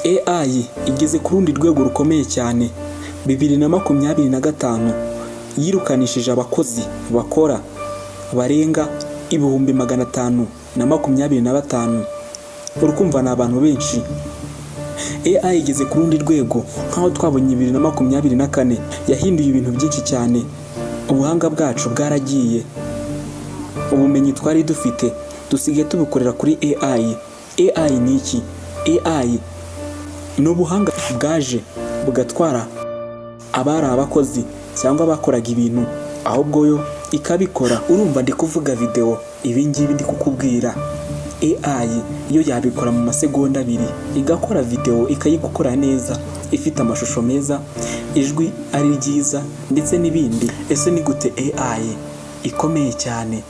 AI igeze ku rundi rwego rukomeye cyane. 2025 yirukanishije abakozi bakora barenga 525,000. Urukumva ni abantu benshi. AI igeze ku rundi rwego, nk'aho twabonye 2024 yahinduye ibintu byinshi cyane. Ubuhanga bwacu bwaragiye, ubumenyi twari dufite dusigaye tubukorera kuri AI. AI ni iki? AI ni ubuhanga bwaje bugatwara abari abakozi cyangwa abakoraga ibintu, ahubwo yo ikabikora. Urumva ndi kuvuga videwo, ibi ngibi ndi kukubwira, AI yo yabikora mu masegonda 2, igakora videwo, ikayigukora neza, ifite amashusho meza, ijwi ari ryiza, ndetse n'ibindi. Ese ni gute AI ikomeye cyane?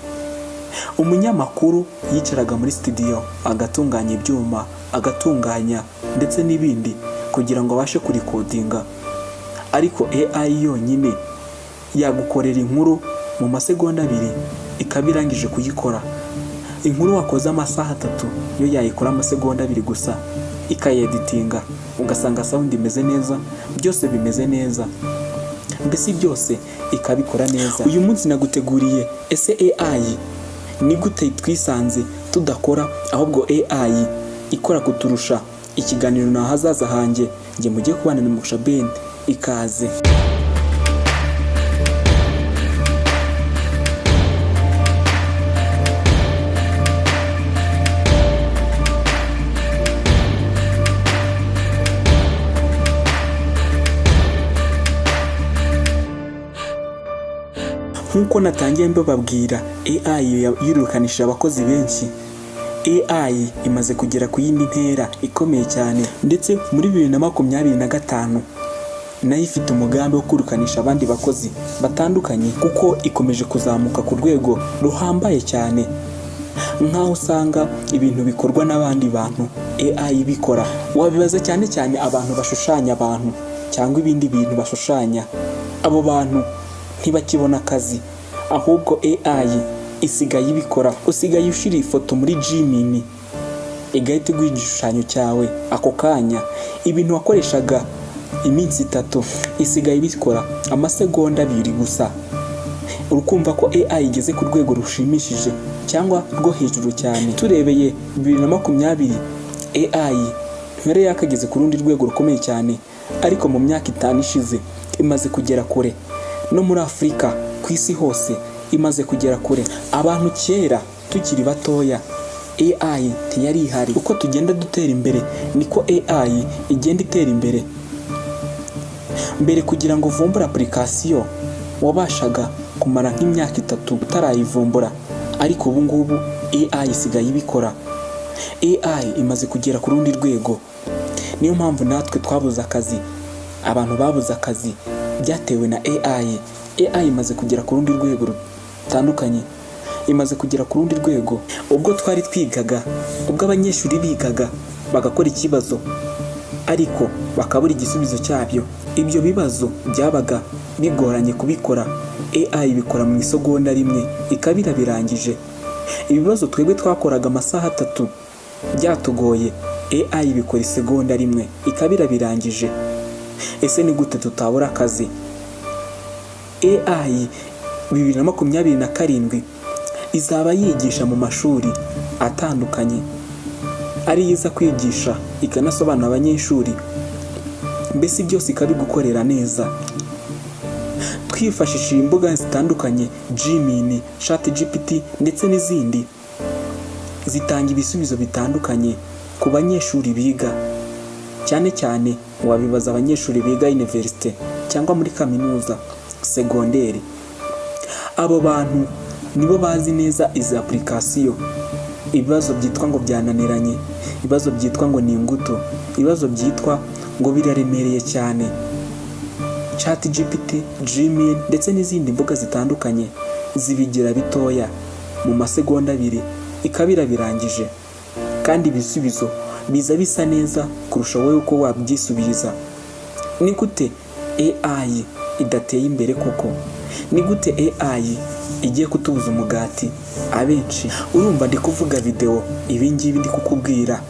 Umunyamakuru yicaraga muri studio, agatunganya ibyuma, agatunganya ndetse n'ibindi kugira ngo abashe kurikodinga, ariko AI yonyine yagukorera inkuru mu masegonda 2, ikaba irangije kuyikora. Inkuru wakoze amasaha 3, yo yayikora amasegonda 2 gusa, ikayeditinga, ugasanga sound imeze neza, byose bimeze neza, mbese byose ikabikora neza. Uyu munsi naguteguriye: ese AI ni gute twisanze tudakora, ahubwo AI ikora kuturusha? Ikiganiro ni Ahazaza Hanjye. Njye mugiye kubana na Mugisha Ben. Ikaze. Nk'uko natangiye mbababwira, AI yirukanishije abakozi benshi. AI imaze kugera ku yindi ntera ikomeye cyane, ndetse muri 2025 nayo ifite umugambi wo kwirukanisha abandi bakozi batandukanye, kuko ikomeje kuzamuka ku rwego ruhambaye cyane, nk'aho usanga ibintu bikorwa n'abandi bantu AI ibikora. Wabibaza cyane cyane abantu bashushanya abantu cyangwa ibindi bintu bashushanya. Abo bantu ntibakibona akazi, ahubwo AI isigaye ibikora. Usigaye ushyira ifoto muri Gemini, igahita iguha igishushanyo cyawe ako kanya. Ibintu wakoreshaga iminsi 3, isigaye ibikora amasegonda 2 gusa. Urukumva ko AI igeze ku rwego rushimishije cyangwa rwo hejuru cyane. Turebeye 2020, AI ntiyari yakageze ku rundi rwego rukomeye cyane, ariko mu myaka 5 ishize imaze kugera kure. No muri Afurika, ku isi hose imaze kugera kure. Abantu kera tukiri batoya AI ntiyari ihari. Uko tugenda dutera imbere niko AI igenda itera imbere. Mbere, kugira ngo uvumbure application, wabashaga kumara nk'imyaka 3 utarayivumbura, ariko ubu ngubu AI isigaye ibikora. AI imaze kugera ku rundi rwego. Niyo mpamvu natwe twabuze akazi, abantu babuze akazi byatewe na AI. AI imaze kugera ku rundi rwego rutandukanye, imaze kugera ku rundi rwego. Ubwo twari twigaga, ubwo abanyeshuri bigaga bagakora ikibazo ariko bakabura igisubizo cyabyo, ibyo bibazo byabaga bigoranye kubikora, AI ibikora mu isegonda rimwe, ikaba irabirangije. Ibibazo twebwe twakoraga amasaha 3 byatugoye, AI ibikora isegonda rimwe, ikaba irabirangije. Ese ni gute tutabura akazi? AI 2027 izaba yigisha mu mashuri atandukanye, ariyo iza kwigisha, ikanasobanurira abanyeshuri, mbese byose ikabigukorera neza. Twifashishije imbuga zitandukanye, Gemini, ChatGPT ndetse n'izindi, zitanga ibisubizo bitandukanye ku banyeshuri biga. Cyane cyane wabibaza abanyeshuri biga université cyangwa muri kaminuza segonderi. Abo bantu nibo bazi neza izi application. Ibibazo byitwa ngo byananiranye, ibibazo byitwa ngo ni ingutu, ibibazo byitwa ngo biraremereye cyane, ChatGPT, Gemini ndetse n'izindi mbuga zitandukanye zibigira bitoya, mu masegonda 2 ikaba irabirangije, kandi ibisubizo biza bisa neza kurusha wowe uko wabyisubiriza. Ni gute AI idateye imbere koko? Ni gute AI igiye kutubuza umugati abenshi? Urumva ndi kuvuga videwo, ibi ngibi ndi kukubwira,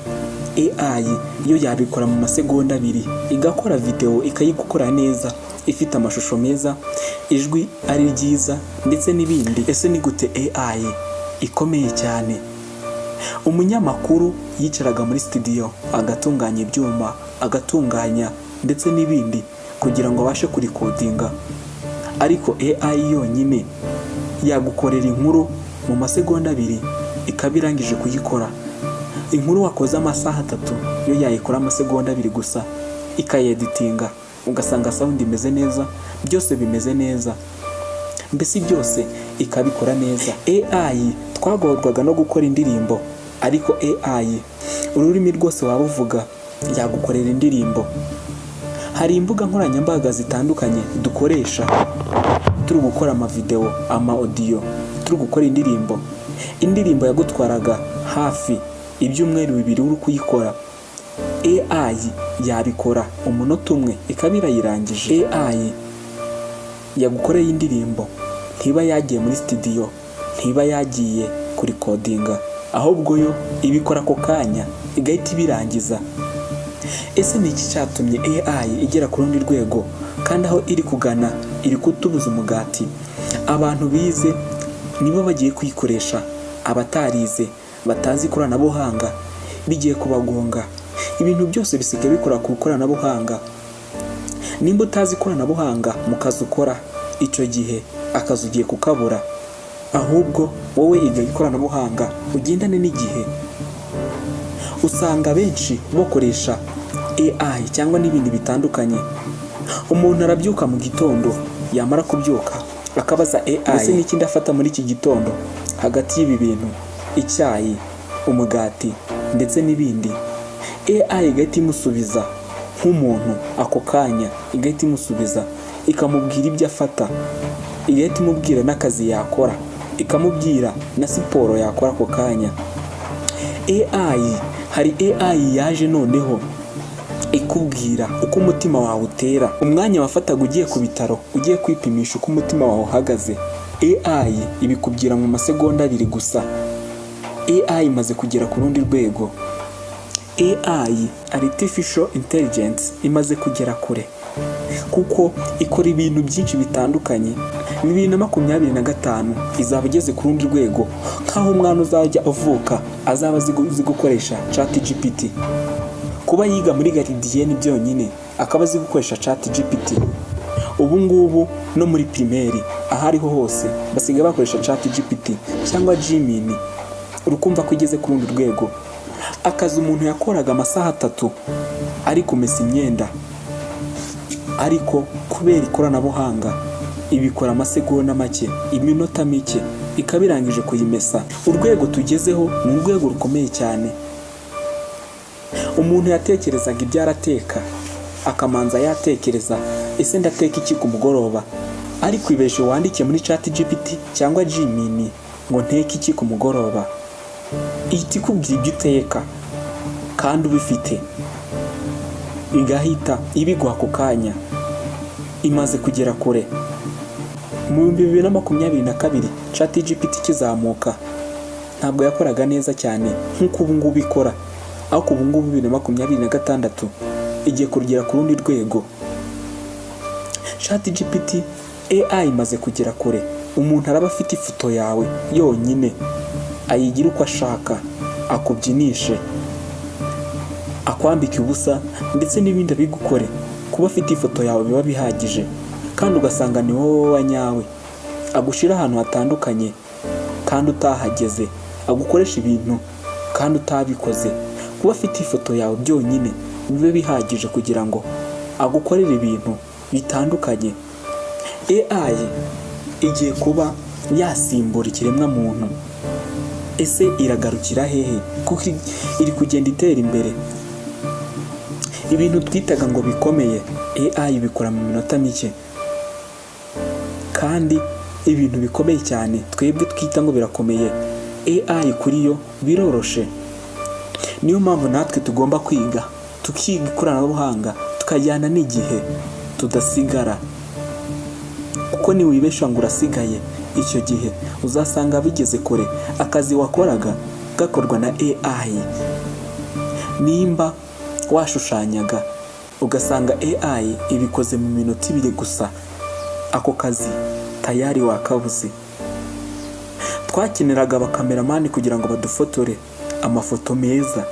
AI yo yabikora mu masegonda 2, igakora videwo, ikayigukora neza, ifite amashusho meza, ijwi ari ryiza, ndetse n'ibindi. Ese ni gute AI ikomeye cyane? Umunyamakuru yicaraga muri studio, agatunganya ibyuma, agatunganya ndetse n'ibindi kugira ngo abashe kurikodinga, ariko AI yonyine yagukorera inkuru mu masegonda 2, ikaba irangije kuyikora. Inkuru wakoze amasaha 3, yo yayikora amasegonda 2 gusa, ikayeditinga, ugasanga sound imeze neza, byose bimeze neza, mbese byose ikabikora neza. AI, twagorwaga no gukora indirimbo, ariko AI ururimi rwose waba uvuga yagukorera indirimbo. Hari imbuga nkoranyambaga zitandukanye dukoresha turi gukora amavidewo, ama audio, turi gukora indirimbo. Indirimbo yagutwaraga hafi ibyumweru 2 uri kuyikora, AI yabikora umunota umwe, ikaba irayirangije. AI yagukoreye indirimbo ntiba yagiye muri studio, ntiba yagiye kurikodinga, ahubwo yo ibikora ako kanya, igahita ibirangiza. Ese ni iki cyatumye AI igera ku rundi rwego, kandi aho iri kugana iri kutubuza umugati? Abantu bize nibo bagiye kuyikoresha, abatarize batazi ikoranabuhanga bigiye kubagonga. Ibintu byose bisigaye bikora ku ikoranabuhanga. Nimba utazi ikoranabuhanga mu kazi ukora, icyo gihe akazi ugiye kukabura. Ahubwo wowe iga ikoranabuhanga, ugendane n'igihe. Usanga benshi bakoresha AI cyangwa n'ibindi bitandukanye. Umuntu arabyuka mu gitondo, yamara kubyuka akabaza AI: "Ese n'iki ndafata muri iki gitondo hagati y'ibi bintu, icyayi, umugati ndetse n'ibindi?" AI igahita imusubiza nk'umuntu ako kanya, igahita imusubiza, ikamubwira ibyo afata, igahita imubwira n'akazi yakora, ikamubwira na siporo yakora ako kanya. AI, hari AI yaje noneho ikubwira uko umutima wawe utera. Umwanya wafataga ugiye ku bitaro ugiye kwipimisha uko umutima wawe uhagaze, AI ibikubwira mu masegonda 2 gusa. AI imaze kugera ku rundi rwego. AI, artificial intelligence, imaze kugera kure kuko ikora ibintu byinshi bitandukanye. 2025 izaba igeze ku rundi rwego, nk'aho umwana uzajya avuka azaba azi gukoresha ChatGPT. Kuba yiga muri gardienne byonyine akaba azi gukoresha ChatGPT. Ubu ngubu no muri primaire, aho ariho hose basigaye bakoresha ChatGPT cyangwa Gemini. Urukumva ko igeze ku rundi rwego. Akazi umuntu yakoraga amasaha 3 ari kumesa imyenda, ariko kubera ikoranabuhanga ibikora amasegonda make, iminota mike, ikaba irangije kuyimesa. Urwego tugezeho ni urwego rukomeye cyane. Umuntu yatekerezaga ibyo arateka, akamanza yatekereza: "Ese ndateka iki ku mugoroba?" Ariko ibeshe wandike muri ChatGPT cyangwa Gemini ngo "Nteke iki ku mugoroba?", ihita ikubwira ibyo uteka kandi ubifite, igahita ibiguha ako kanya. Imaze kugera kure. Mu 2022 ChatGPT ikizamuka ntabwo yakoraga neza cyane nk'uko ubu ngubu ikora, ariko ubu ngubu 2026 igiye kugera ku rundi rwego. ChatGPT, AI imaze kugera kure. Umuntu araba afite ifoto yawe yonyine, ayigira uko ashaka, akubyinishe, akwambike ubusa, ndetse n'ibindi abigukore. Kuba afite ifoto yawe biba bihagije, kandi ugasanga ni wowe wa nyawe. Agushyira ahantu hatandukanye kandi utahageze, agukoresha ibintu kandi utabikoze. Kuba afite ifoto yawe byonyine bibe bihagije kugira ngo agukorere ibintu bitandukanye. AI igiye kuba yasimbura ikiremwamuntu. Ese iragarukira hehe? Kuko iri kugenda itera imbere. Ibintu twitaga ngo bikomeye, AI bikora mu minota mike, kandi ibintu bikomeye cyane twebwe twita ngo birakomeye, AI kuri yo biroroshe. Niyo mpamvu natwe tugomba kwiga, tukiga ikoranabuhanga, tukajyana n'igihe, tudasigara, kuko niwibesha ngo urasigaye, icyo gihe uzasanga bigeze kure, akazi wakoraga gakorwa na AI. Nimba washushanyaga ugasanga AI ibikoze mu minota 2 gusa, ako kazi tayari wakabuze. Twakeneraga abakameramani kugira ngo badufotore amafoto meza,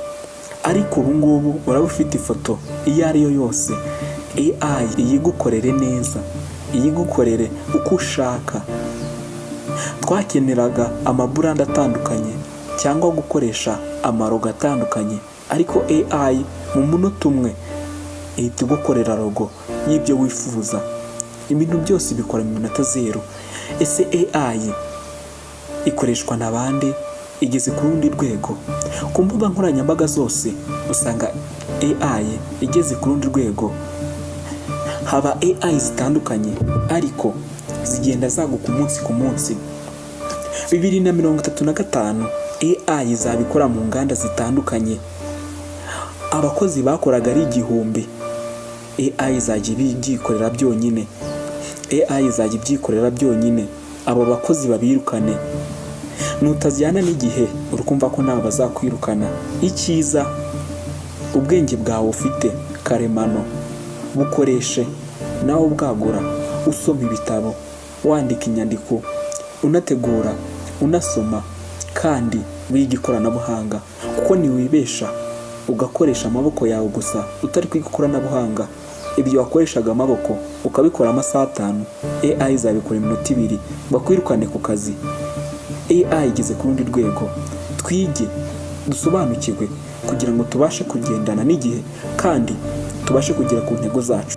ariko ubu ngubu uraba ufite ifoto iyo ari yo yose, AI iyigukorere neza, iyigukorere uko ushaka. Twakeneraga amabrand atandukanye cyangwa gukoresha amalogo atandukanye, ariko AI mu munota umwe ihita igukorera logo y'ibyo wifuza. Ibintu byose bikora mu minota 0. Ese AI ikoreshwa na bande? Igeze ku rundi rwego. Ku mbuga nkoranyambaga zose usanga AI igeze ku rundi rwego. Haba AI zitandukanye, ariko zigenda zaguka umunsi ku munsi. 2035 AI izabikora mu nganda zitandukanye. Abakozi bakoraga ari 1000, AI izajya ibyikorera byonyine. AI izajya ibyikorera byonyine, abo bakozi babirukane. Nutajyana n'igihe, urikumva ko nawe bazakwirukana. Icyiza, ubwenge bwawe ufite karemano bukoreshe nawe ubwagura, usoma ibitabo, wandika inyandiko, unategura, unasoma kandi wiga ikoranabuhanga, kuko ntiwibesha ugakoresha amaboko yawe gusa utari kwiga ikoranabuhanga, ibyo wakoreshaga amaboko ukabikora amasaha 5, AI izabikora iminota 2, bakwirukane ku kazi. AI igeze ku rundi rwego. Twige, dusobanukirwe kugira ngo tubashe kugendana n'igihe kandi tubashe kugera ku ntego zacu.